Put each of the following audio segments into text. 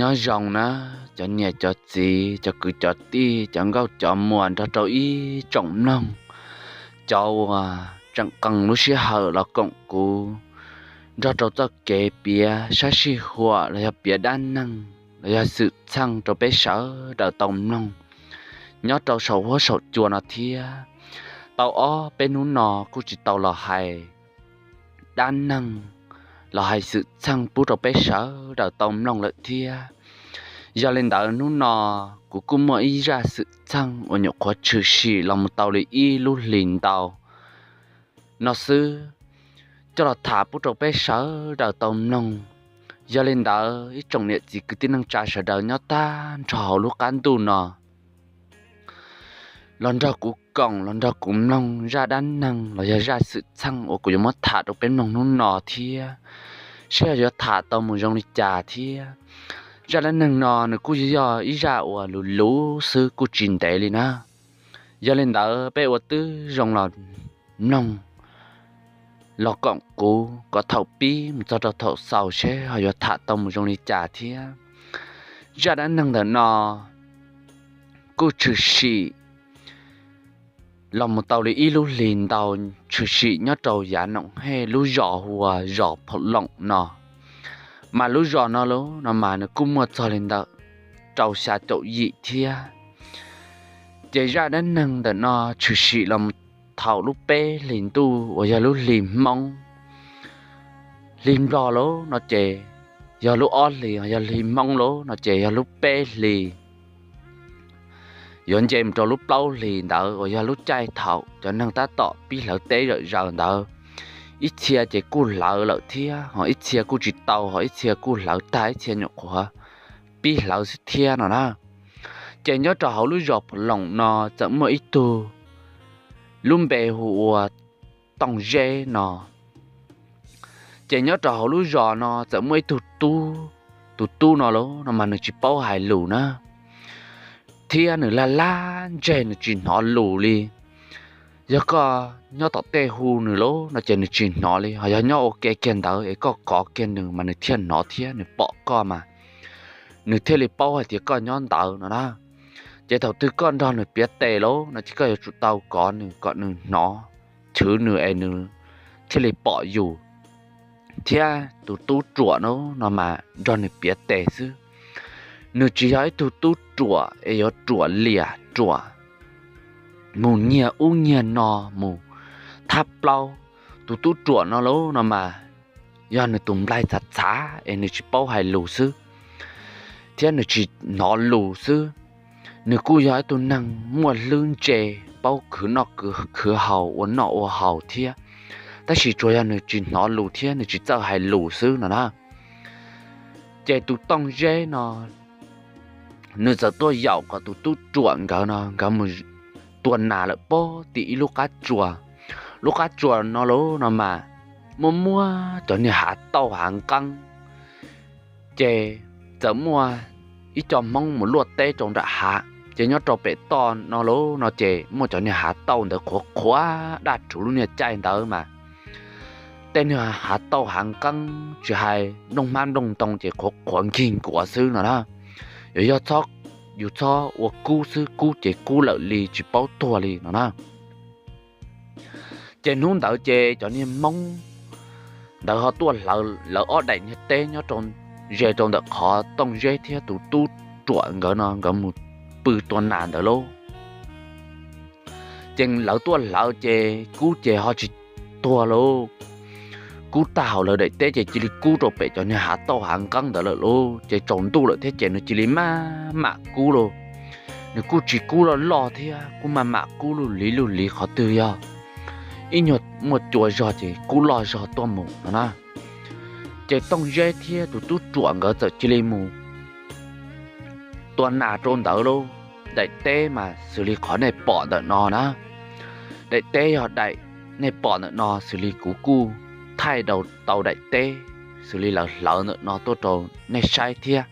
Nyob zoo na, cov niam cov txiv, cov kwv cov tij, cov nkauj cov muam nrog rau ib tsoom mloog, cov uas tseem qee lub sij hawm los koom kuv nrog rau txoj kev piav sab sij huam los yog piav dab neeg los yog xwm txheej rau peb sawv daws tau mloog nyob rau saum huab saum cua no thiab. Tau ob peb hnub no kuj tsis tau los hais dab neeg los hais xwm txheej pub rau peb sawv daws tau mloog lawm thiab. Yog li ntawd hnub no kuv kuj muaj ib zaj xwm txheej uas nyuam qhuav tshwm sim los mus tau li ib lub hlis ntau no xwb coj los tham pub rau peb sawv daws tau mloog. Yog li ntawd ib tsoom niam txiv kwv tij neej tsa sawv daws nyob tag nrho hauv lub qab ntuj no los nrog kuv koom los nrog kuv mloog zaj dab neeg los yog zaj xwm txheej uas kuv yuav muab tham rau peb mloog hnub no thiab, seb yuav tham tau mus zoo li cas thiab. Zaj dab neeg no nws kuj yog ib zaj uas luv luv xwb kuj tsis ntev li na. Yog li ntawd peb ua tib zoo los mloog los koom kuv kom thaum pib mus txog rau thaum xaus seb ho yuav tham tau mus zoo li cas thiab. Zaj dab neeg ntawm no kuj tshwm sim los mus tau li ib lub hlis ntau, tshwm sim nyob rau yav Noom Hej lub zos hu ua zos Phom Loom no. Mas lub zos no los no mas nws kuj muaj txog li ntawm rau xya caum yim thiab. Ces zaj dab neeg ntawm no tshwm sim los thaum lub peb hlis ntuj uas yog lub hlis Hmoob. Hli Nplog los no ces yog lub ob hlis, yog hli Hmoob los no ces yog lub peb hlis. Yuav nce mus rau lub plaub hlis ntawd uas yog lub caij thaum cov neeg tab tom pib hlawv teb zom zaws ntawd. Ib txhia ces kuj hlawv lawm thiab, ho ib txhia kuj tsis tau, ho ib txhia kuj hlawv tag, ib txhia nyuam qhuav pib hlawv xwb thiab no na. Ces nyob rau hauv lub zos Phom Loom no txawm muaj ib tug lub npe hu ua Tooj Zeb no. Ces nyob rau hauv lub zos no txawm muaj ib tug tub, tus tub no los no mas nws tsis paub hais lus na, thiab nws laj laj ntseg nws tsis hnov lus li. Yog koj nyob tom tej hu nws los no ces nws tsis hnov li, ho yog nyob ua ke kiag ntawd es koj kov kiag nws mas nws thiaj hnov thiab nws pom koj mas nws thiaj li paub hais tias koj nyob ntawd no na. Ces thaum twg koj nrog nws piav tes los no ces koj yuav tsum tau kov nws kom nws hnov, chwv nws es nws thiaj li pom yus. Thiab tus tub ruam no no mas nrog nws piav tes xwb. Nws tsis yog ib tug tub ruam es yuav ruam liam ruam mus nyiag ub nyiag no mus thab plaub. Tus tub ruam no los no mas yog nws tus nplaig txhav txhav es nws tsis paub hais lus xwb, thiab nws tsis hnov lus xwb. Nws kuj yog ib tug neeg muaj hlwb ntse, paub khwv noj khwv haus, ua noj ua haus thiab, tab sis tsuas yog nws tsis hnov lus thiab nws tsis txawj hais lus xwb no na. Ces tus Tooj Zeb no nws txawm tuaj yaum kom tus tub ruam nkawd no nkawd mus tua nas lawm pob tim ib lub qab tsua. Lub qab tsua no los no mas muaj muaj cov niag hav tauj hav nqeeb, ces txawm muaj ib co Hmoob mus luaj teb rau nram hav, ces nyob rau pem toj no los no ces muaj cov niag hav tauj ntawd qhuav qhuav daj rhuv lub niag caij ntawd mas tej niag hav tauj hav nqeeb tsis hais nplooj hmab nplooj ntoo ces qhuav qhuav nkig nkuav xwb no na. Yog, yog txhob, yus txhob ua kub xwb, kub ces kub lawm li tsis paub tuag li no na. Ces hnub ntawd ces cov niag Hmoob ntawd ho tuaj hlawv lawv ob daim niag teb nyob rau ze rau ntawm qhov Tooj Zeb thiab tus tub ruam nkawd no nkawd mus pw tua nas ntawd lauj. Ces lawv tuaj hlawv ces kub ces ho tsis tuag lauj. Kub tag hauv lawv daim teb ces cia li kub rau pem cov niag hav tauj hav nqeeb ntawd lawm lauj. Ces tsaus ntuj lawm thiab ces nws cia li maj mam kub lauj. Nws kuj tsis kub loj loj thiab, kuj maj mam kub lug liv lug liv qhov twg yog ib nyuag muaj cua zog ces kub loj zog tuaj mus no na. Ces Tooj Zeb thiab tus tub ruam nkawd txawm cia li mus tua nas rau ntawd lauj. Daim teb mas xws li qhov nej pom ntawm no na, daim teb yog daim nej pom ntawm no xws li kuv kuj thaij tau daim teb xws li lawv hlawv ntawm no tuaj rau nej saib thiab.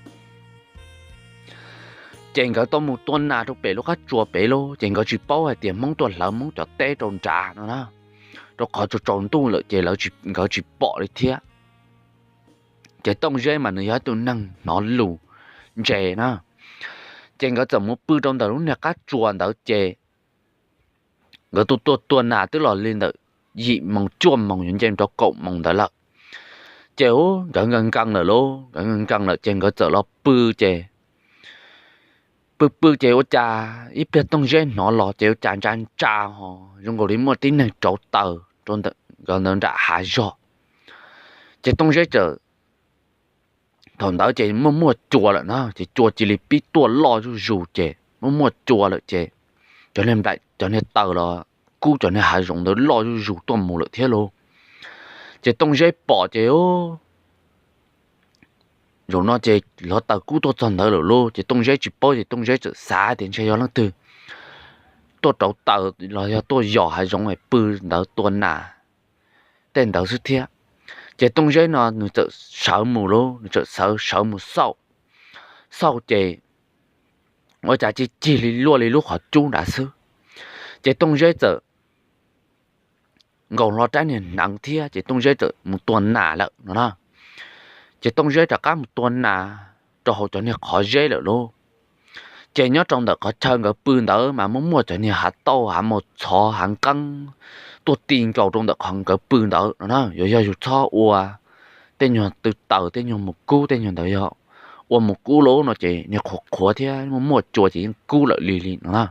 Ces nkawd tau mus tua nas rau pem lub qab tsua pem lauj, ces nkawd tsis paub hais tias Hmoob tuaj hlawv Hmoob cov teb rau nrad no na, rau qhov tsaus tsaus ntuj lawm ces nkawd tsis pom li thiab. Ces Tooj Zeb mas nws yog ib tug neeg hnov lus ntses na. Ces nkawd txawm mus pw rau ntawm lub niag qab tsuas ntawd ces nkawd tuaj tuaj tua nas twb los li ntawm yim moos cuaj moos yuav nce rau kaum moos ntawd lawm. Ces u nkawd nkees nkees lawm lauj, nkawd nkees nkees lawm ces nkawd txawm los pw ces pw pw ces ua cas ib pliag Tooj Zeb hnov los ces ua cas ntsa ntsa ho zoo nkaus li muaj tib neeg rauv taws rau ntawm nkawd ntawd nram hav zog. Ces Tooj Zeb txawm, thaum ntawd ces muaj muaj cua lawm na, ces cua cia li pib tuaj loj zuj zus ces muaj muaj cua lawm ces cov niag nplaim cov niag taws los kub cov niag hav zoov ntawd loj zuj zus tuaj mus lawm thiab lauj. Ces Tooj Zeb pom ces zaum no ces hluav taws kub tuaj txog ntawd lawm lauj, ces Tooj Zeb tsis paub ces Tooj Zeb txawm xav tias ntshe yog leej twg tuaj rauv taws los yog tuaj yos hav zoov es pw ntawd tua nas tej ntawd xwb thiab. Ces Tooj Zeb no nws txawm sawv mus lauj, nws txawm sawv sawv mus xauj, xauj ces ua cas cia cig li luaj li lub qhov cub nrad xwb. Ces Tooj Zeb txawm nkaus hlo rab niag hneev thiab ces Tooj Zeb txawm mus tua nas lawm no na. Ces Tooj Zeb rov qab mus tua nas rau hauv cov niag qhov zeb lawm lauj. Ces nyob rau ntawm qhov chaw nkawd pw ntawd mas muaj muaj cov niag hav tauj hav maus txhov hav nqeeb tuaj ti nkaus rau ntawm qhov nkawd pw ntawd no na. Yuav yog yus txhob ua tej nyuag tw taws tej nyuag mus kub tej nyuag ntawd yog ua mus kub lauj no ces niag qhuav qhuav thiab muaj muaj cua ces yeej kub lawm li li no na.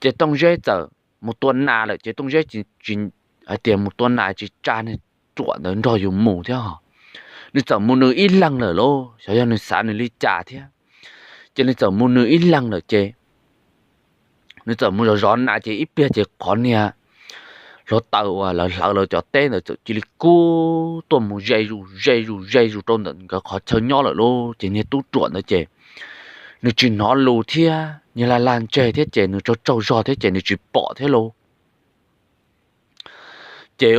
Ces Tooj Zeb txawm mus tua nas lawm ces Tooj Zeb tsis hais tias mus tua nas tsis tsa niag ruam ntawd nrog yus mus thiab ho. Nws txawm mus nws ib leeg lawm lauj, xyov yog nws xav nws li cas thiab. Ces nws txawm mus nws ib leeg lawm ces nws txawm mus zov zov nas ces ib pliag ces qhov niag hluav taws uas lawv hlawv lawv cov teb ntawd txawm cia li kub tuaj mus ze zus ze zus ze zus rau ntawm nkawd qhov chaw nyob lawm lauj. Ces niag tub ruam ntawd ces nws tsis hnov lus thiab, niag lag lag ntseg thiab ces nws tsaug tsaug zog thiab ces nws tsis pom thiab lauj. Ces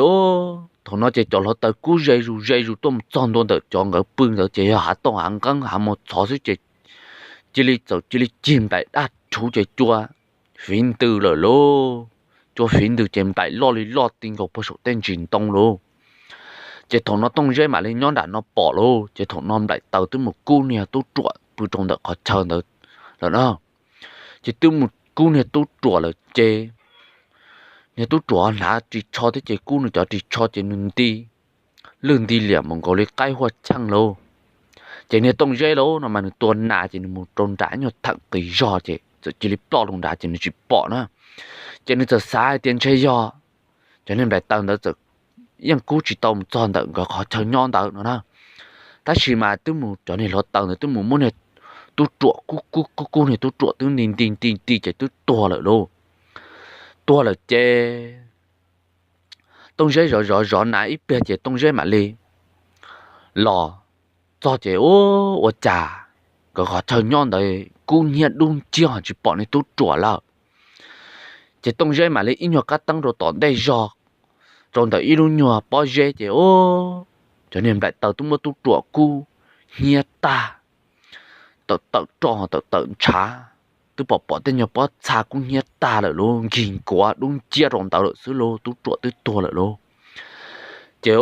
thaum no ces cov hluav taws kub ze zus ze zus tuaj mus txog ntua ntawm cov nkawd pw ntawd ces yog hav tauj hav nqeeb hav maus txhov xwb ces cia li txawm cia li cig nplaim daj rhuv ces cua fiv ntws lawm lauj. Cua fiv ntws ces nplaim loj li loj ti nkaus puag saum tej ntsis ntoo lauj. Ces thaum no Tooj Zeb mam li nyob nram no pom lauj, ces thaum no nplaim taws twb mus kub niag tub ruam pw rau ntawm qhov chaw ntawd lawm na. Ces twb mus kub niag tub ruam lawm ces niag tub ruam hnav ris tsho thiab ces kub nws cov ris tsho ces nws nti lwj nti liam mus nkaus li qaib huaj cheej lauj. Ces niag Tooj Zeb lauj no mas nws tua nas ces nws mus rau nram nyuag theem qis zog ces txawm cia li ploj rau nrad ces nws tsis pom na. Ces nws txawm xav hais tias ntshe yog cov niag nplaim taws ntawd txawm yeej kub tsis tau mus txog ntawm nkawd qhov chaw nyob ntawd no na. Tab sis mas twb mus cov niag hluav taws ntawd twb mus muab niag tub ruam kub kub kub kub niag tub ruam twb nti nti nti nti ces twb tuag lawm lauj. Tuag lawm ces Tooj Zeb zov zov zov nas ib pliag ces Tooj Zeb mam li los txog ces ua cas nkawd qhov chaw nyob ntawd kub hnyiab dub nciab ho tsis pom niag tub ruam lawm. Ces Tooj Zeb mam li ib nyuag kab teeb rau tom ntej zog rau ntawm ib lub nyuag pob zeb ces cov niag nplaim taws twb muab tub ruam kub hnyiab tag, tawm tawm roj tawm tawm ntshav, twb pom pom tej nyuag pob txha kub hnyiab tag lawm lauj, nkig nkuav dub nciab rau ntawd lawm xwb lauj, tub ruam twb tuag lawm lauj. Ces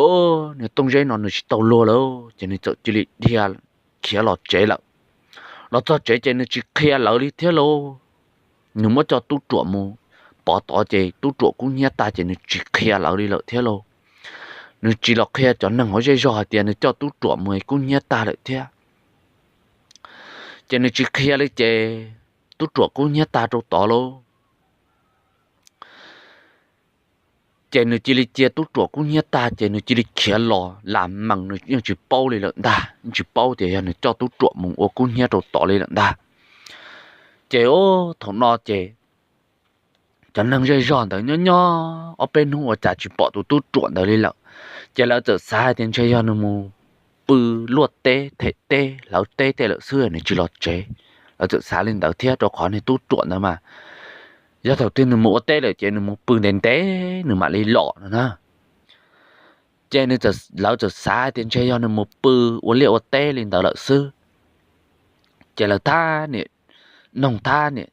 niag Tooj Zeb no nws tsis tau luag lawm ces nws txawm cia li dhia khiav los tsev lawm. Los txog tsev ces nws tsis qhia lawv li thiab lauj. Nws muab coj tub ruam mus pov tod ces tub ruam kub hnyiab tag ces nws tsis qhia lawv li lawm thiab lauj. Nws tsis los qhia cov neeg hauv zej zog hais tias nws coj tub ruam mus kub hnyiab tag lawm thiab. Ces nws tsis qhia li ces tub ruam kub hnyiab tag rau tod lauj. Ces nws cia li cia tub ruam kub hnyiab tag ces nws cia li khiav los lam mees, nws yeej tsis paub li lawm ntag, yeej tsis paub tias yog nws coj tub ruam mus ua kub hnyiab rau tod li lawm ntag. Ces thaum no ces cov neeg zej zog ntawd nyob nyob ob peb hnub ua cas tsis pom tus tub ruam ntawd li lawm. Ces lawv txawm xav hais tias ntshe yog nws mus pw luaj teb them teb hlawv teb tej lawm xwb nws tsis los tsev. Lawv txawm xav li ntawd thiab rau qhov niag tub ruam ntawd mas yog thaum twg nws mus ua teb lawm ces nws mus pw ntev ntev nws mam li los no na. Ces lawv txawm xav tias ntshe yog nws mus pw ua liaj ua teb li ntawd lawm xwb. Ces lawv thab niam noog thab niam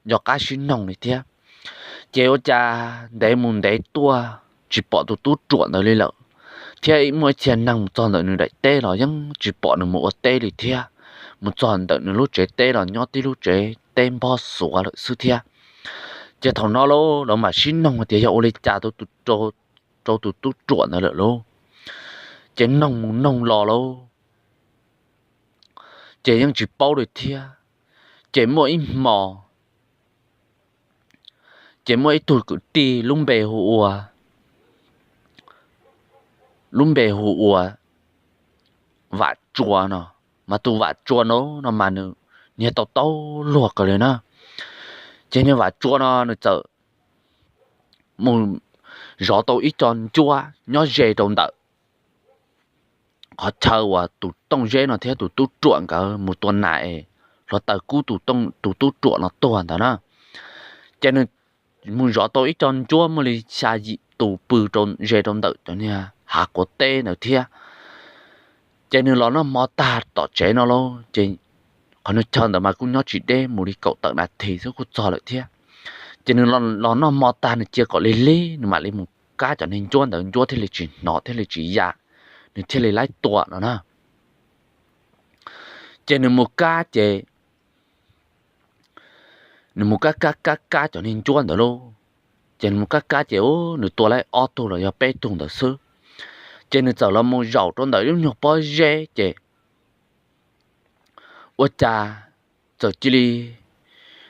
nco qab sib noog li thiab. Ces ua cas ntev mus ntev tuaj tsis pom tus tub ruam ntawd li lawm, thiab muaj ib txhia neeg mus txog ntawm nws daim teb los yeej tsis pom nws mus ua teb li thiab. mus txog ntawm nws lub tsev teb los nyob tib lub tsev teb npob xuav lawm xwb thiab. Ces thaum no lauj, lawv mam sib noog tias yog ua li cas rau tus tub ruam ntawd lawm lauj. Ces noog mus noog los lauj, ces yeej tsis paub li thiab. Ces muaj ib hmo, ces muaj ib tug kwv tij lub npe hu ua, lub npe hu ua Vam Tsua no, mas tus Vam Tsua no no mas nws niag tau taub luag kawg li na. Ces niag Vam Tsua no nws txawm mus zov tau ib co ncuab nyob ze rau ntawm qhov chaw uas tus Tooj Zeb no thiab tus tub ruam nkawd mus tua nas es hluav taws kub tus tub ruam no tuag ntawd na. Ces nws mus zov tau ib co ncuab muaj li xya yim tus pw ze rau ntawm cov niag hav quav teb ntawd thiab. Ces nws los noj hmo tag tom tsev no lauj, ces qhov nws chaw ntawd mas kuj nyob tsis deb, mus li kaum tawm nas this xwb kuj txog lawm thiab. Ces nws los noj hmo tag nws cia kom lig lig nws mam li mus kab cov niag ncuab ntawd, ncuab thiaj li tsis hnov thiaj li tsis ya, nws thiaj li laib tua no na. Ces nws mus kab ces nws mus kab kab kab kab cov niag ncuab ntawd lauj. Ces nws mus kab kab ces nws tua laib ob tug los yog peb tug ntawd xwb. Ces nws txawm los mus zaum rau ntawm lub nyuag pob zeb ces ua cas txawm cia li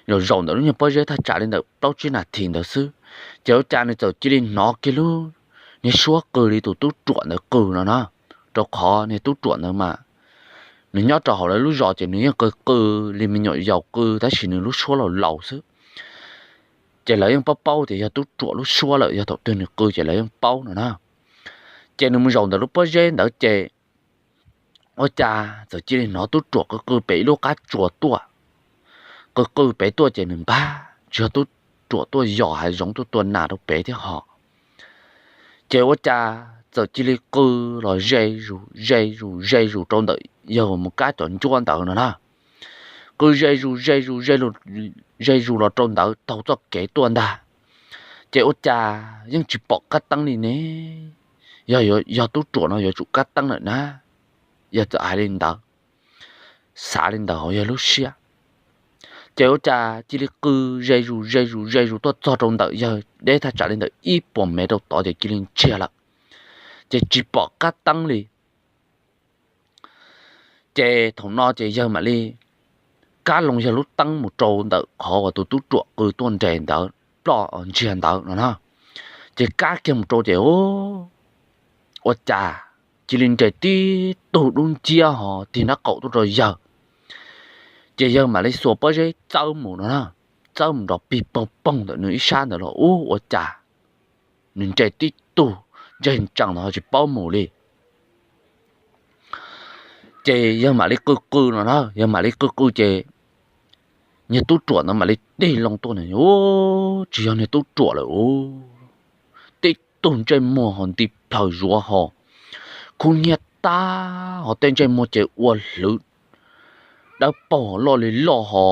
zaum zaum ntawm lub nyuag pob zeb thaj tsam li ntawm plaub tsib nas this ntawd xwb, ces ua cas nws txawm cia li hnov kiag lub niag suab qw li tus tub ruam ntawd qw no na. Rau qhov niag tub ruam ntawd mas nws nyob rau hauv lawv lub zos ces nws yeej qw qw li me nyuam yaus qw tab sis nws lub suab laus laus xwb. Ces lawv yeej paub paub tias yog tub ruam lub suab lawm, yog thaum twg nws qw ces lawv yeej paub no na. Ces nws mus zaum ntawm lub pob zeb ntawd ces ua cas txawm cia li hnov tub ruam qw qw pem ib lub qab tsuas tuaj, qw qw pem tuaj ces nws npag tsis yog tub ruam tuaj yos hav zoov tuaj tua nas rau pem thiab ho. Ces ua cas txawm cia li qw los ze zus ze zus ze zus rau ntawm yawg mus kab cov ncuab ntawd no na. Qw ze zus ze zus ze zus los rau ntawd taug txoj kev tuaj ntag. Ces ua cas yeej tsis pom kab teeb li ne, yog, yog tub ruam no yuav tsum kab teeb lawm na, yog txawm hais li ntawd, xav li ntawd hauv yawg lub siab. Ces ua cas cia li qw ze zus ze zus ze zus tuaj txog rau ntawm yawg deb thaj tsam li ntawm ib puas mev rau tod ces cia li ntsiag lawm, ces tsis pom kab teeb li. Ces thaum no ces yawg mam li kab loo yawg lub teeb mus rau ntawm qhov uas tus tub ruam qw tuaj nres ntawd ploj ntsiag ntawd no na. Ces kab kiag mus rau ces ua cas cia li nres tib tug dub nciab ho tig nraub qaum tuaj rau yawg. Ces yawg mam li xuas pob zeb txawb mus no na, txawb mus nrov pig poog poog ntawm nws ib sab ntawd los ub ua cas nws nres tib tug ntsej ntsees ntawd ho tsis paub mus li. Ces yawg mam li qw qw no na, yawg mam li qw qw ces niag tub ruam ntawd mam li tig loo tuaj na, ub tsis yog niag tub ruam lawm ub, tib tug ntsej muag ho nti plhaws zuav ho khub hnyiab tag ho tej ntsej muag ces ua hlwv dawb paug loj li loj ho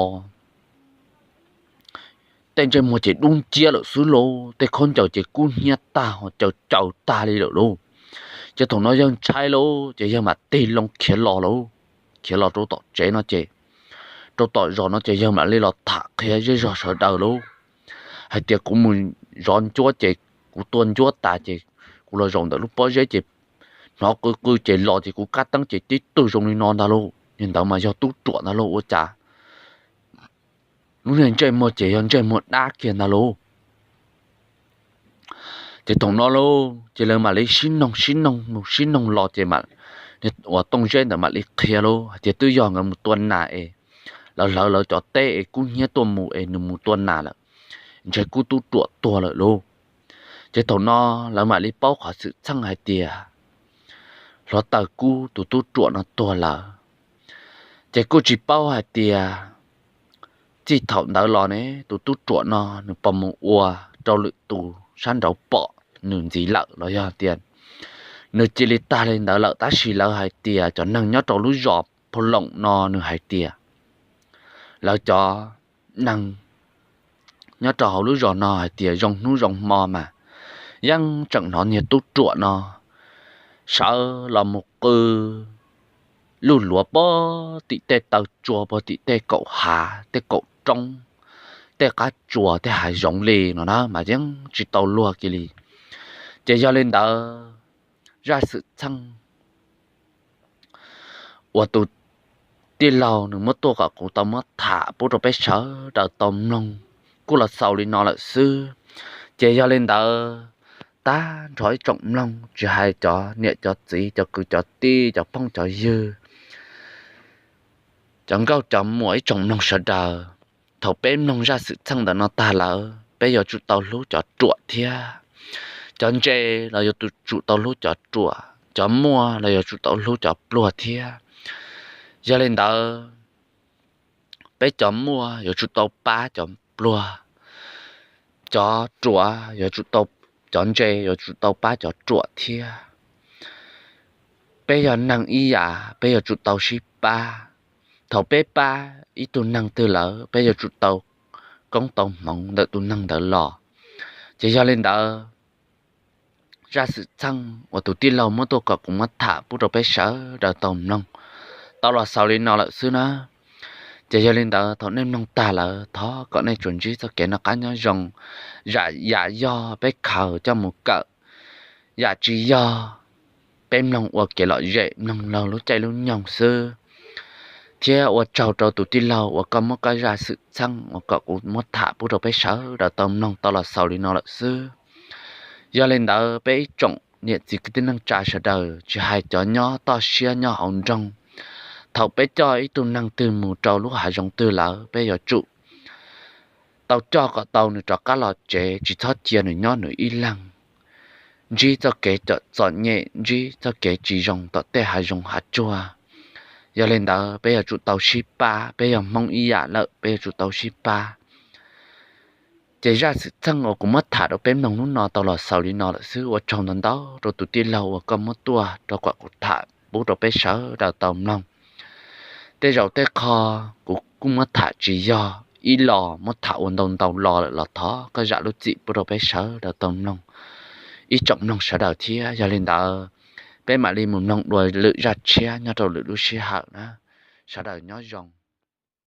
tej ntsej muag ces dub nciab lawm xwb lauj, tej khaub ncaws ces kub hnyiab tag ho caws caws tag li lawm lauj. Ces thaum no yawg ntshai lauj ces yawg mam tig loo khiav los lauj, khiav los rau tom tsev no ces, rau tom zos no ces yawg mam li los tham qhia zej zog sawv daws lauj, hais tias kuv mus zov ncuab ces kuv tua ncuab tas ces kuv los zaum ntawm lub pob zeb ces hnov qw qw ces los ces kuv kab teeb ces tib tug zoo li no ntag lauj, niag ntawd mas yog tub ruam ntag lauj, ua cas lub niag ntsej muag ces yog ntsej muag dab kiag ntag lauj. Ces thaum no lauj ces lawv mam li sib noog sib noog mus sib noog los ces uas Tooj Zeb ntawd mam li qhia lauj hais tias twb yog nkawd mus tua nas es lawv hlawv lawv cov teb es kub hnyiab tuaj mus es nws mus tua nas lawm, ntshe kub tub ruam tuag lawm lauj. Ces thaum no lawv mam li paub qhov xwm txheej hais tias hluav taws kub tus tub ruam no tuag lawm. Ces kuj tsis paub hais tias txij thaum ntawd los ne tus tub ruam no nws puas mus ua rau lwm tus sab nraud pom nws ntxiv lawm los yog tias nws cia li tag li ntawd lawm, tab sis lawv hais tias cov neeg nyob rau lub zos Phau Loom no nws hais tias lawv cov neeg nyob rau hauv lub zos no hais tias zoo hnub zoo hmo mas yeej tseem hnov niag tub ruam no sawv los mus qw luj luav puag tim tej taw tsua, puag tim tej kaum hav, tej kaum roob, tej qab tsuas, tej hav zoov li no na mas yeej tsis tau luag kiag li. Ces yog li ntawd, zaj xwm txheej uas tus tij laug nws muab tuaj kom kuv tau muab tham pub rau peb sawv daws tau mloog kuj los xaus li no lawm xwb. Ces yog li ntawd, tag nrho ib tsoom mloog, tsis hais cov niam cov txiv, cov kwv cov tij, cov phooj cov ywg, cov nkauj cov muam, ib tsoom mloog sawv daws, thaum peb mloog zaj xwm txheej ntawm no tag lawm, peb yuav tsum tau hlub cov ruam thiab. Cov ntse los yuav tsum tau hlub cov ruam, cov muaj los yuav tsum tau hlub cov pluag thiab. Yog li ntawd, peb cov muaj yuav tsum tau pab cov pluag, cov ruam yuav tsum tau, cov ntse yuav tsum tau pab cov ruam thiab. Peb yog neeg ib yam, peb yuav tsum tau sib pab. Thaum peb pab ib tug neeg twg lawm, peb yuav tsum tau koob tau hmoov ntawm tus neeg ntawd los. Ces yog li ntawd, zaj xwm txheej uas tus tij laug muab tuaj kom kuv muab tham pub rau peb sawv daws tau mloog tau los xaus li no lawm xwb na. Ces yog li ntawd, thaum nej mloog tag lawm, thov kom nej tsuas ntsib txoj kev noj qab nyob zoo, yam yog peb khaws coj mus kawm, yam tsis yog peb mloog ua kev lom zem, mloog laug lub caij lub nyoog xwb. Thiab ua tsaug rau tus tij laug uas koj muab koj zaj xwm txheej uas kom kuv muab tham pub rau peb sawv daws tau mloog tau los xaus li no lawm xwb. Yog li ntawd, peb ib tsoom niam txiv kwv tij neej tsa sawv daws, tsis hais cov nyob toj siab nyob hauv nroog, thaum peb coj ib tug neeg twg mus rau lub hav zoov twg lawm, peb yuav tsum tau coj kom tau nws rov qab los tsev, tsis txhob cia nws nyob nws ib leeg, ntsib txoj kev txom nyem, ntsib txoj kev tsis zoo tom tej hav zoov hav tsuag. Yog li ntawd, peb yuav tsum tau sib pab, peb yog Hmoob ib yam lawm, peb yuav tsum tau sib pab. Ces zaj xwm txheej uas kuv muab tham rau peb mloog hnub no tau los xaus li no lawm xwb. Ua tsaug ntau ntau rau tus tij laug uas koj muab tuaj rau kom kuv tham pub rau peb sawv daws tau mloog. Tej zaum tej qho kuv kuj muab tham tsis yog ib los, muab tham ua ntau ntau los lawm los thov koj zam lub txim pub rau peb sawv daws tau mloog, ib tsoom mloog sawv daws thiab. Yog li ntawd, peb mam li mus mloog dua lwm zaj tshiab nyob rau lwm lub sij hawm na. Sawv daws nyob zoo.